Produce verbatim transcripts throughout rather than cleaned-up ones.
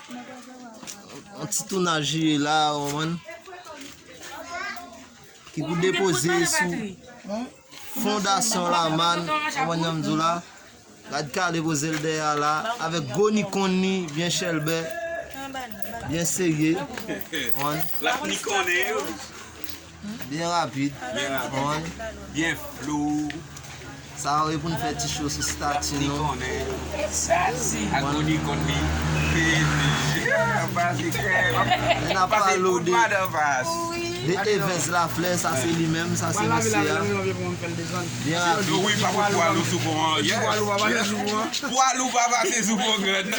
Yon ti tounaj li ye la, ou konprann? Ki pou depoze sou fondasyon Lamann, ou konprann jan m di w la? Gad kale poze l dèyè a la, avèk gwo nikon li, byen chèlbè, byen serye. Ou konprann? L ap nikonnen yo. Byen rapid. Byen rapid. Byen flou. Sa yo e pou n fè ti cho sou stati nou. Ak Nikon li. Peze. Pase krèm. Men n ap pale de, de Evens Laflè, sa se li menm, sa se misye a. Byen rapid. Wi, pa pou pwa lou sou pon an. Pwa lou pa pase sou pon grann.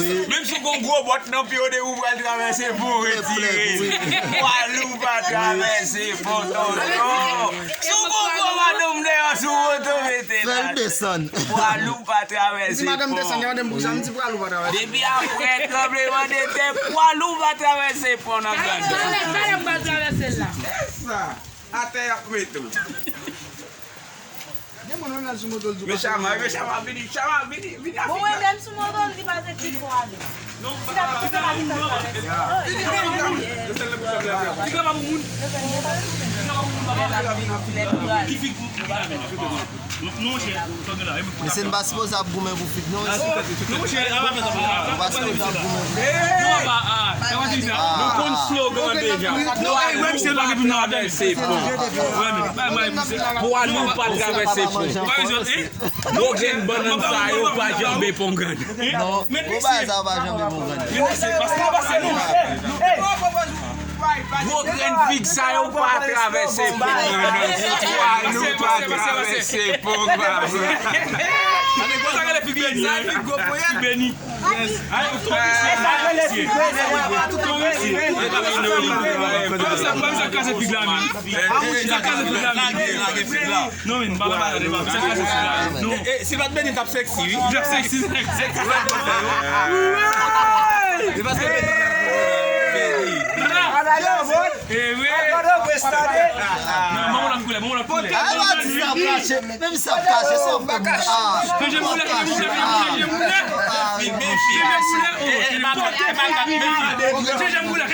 Wi. Menm si w gon gwo bòt nan pye w, depi w pral travèse pon, retire. Pwa lou pa travèse pon, tonton. Si w gon gwo madanm deyò sou woto, mete la. Fè l desann. Pwa lou pa travèse pon. Di madanm desann, madanm pou sa, m di pwa lou pa travèse. Depi apre tranblemanntè, pwa lou pa travèse pon nan grann. Talè, talè, talè, m pral travèse l la. Atè y ap mete w. Gen moun nan sou moto l di. Men Chama, men Chama vini, Chama vini, vini. Bon, mwen menm sou moto l di pa se ti fwa li. Non, pa la, pa la, pa la. Vini, vini, vini. Ti graba pou moun. Ki fig pou, pou la men. Non, chè, tande la. Men se n pa sipoze ap goumen pou fig non, mesye. Non, chè, a pa fè sa. Nou pa sipoze ap goumen pou fig. Non, pa, a, sa pa di sa. Nou konn slogan an deja. Pwa lou pa travèse pon. Pwa lou pa travèse pon. Gwo grenn bannann sa yo pa janbe pon grann. Non, gwo bagay sa yo pa janbe pon grann. Gwo grenn fig sa yo pa travèse pon grann. Pwa lou pa travèse pon grann. Fig beni. Si l pa t beni, l t ap sèksi, wi. Li t ap sèksi, sèksi. E paske beni. Menm si ap kache, menm si ap kache, sa w fè m. Manje moulè, manje moulè, manje moulè.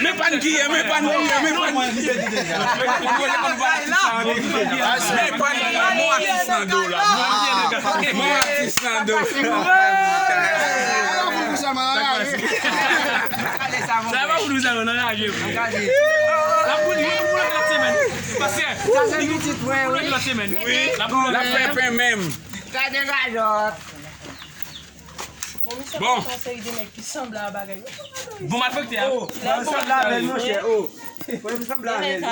Men pa n giye, men pa n giye, men pa n giye. Men pa n giye, men pa n giye. Mon atis nan do la. Mon atis nan do. Sa va pou nou sa nan raje. La pou nou la semèn. Paske sa se pitit mwen, wi. La pou nou la semèn. La fè pen menm. Gade rajòt. Bon, misye konn yon seri de nèg ki sanble a bagay. Bon, malfektè a. Oh, sanble avè l, monchè, oh. Sanble avè l.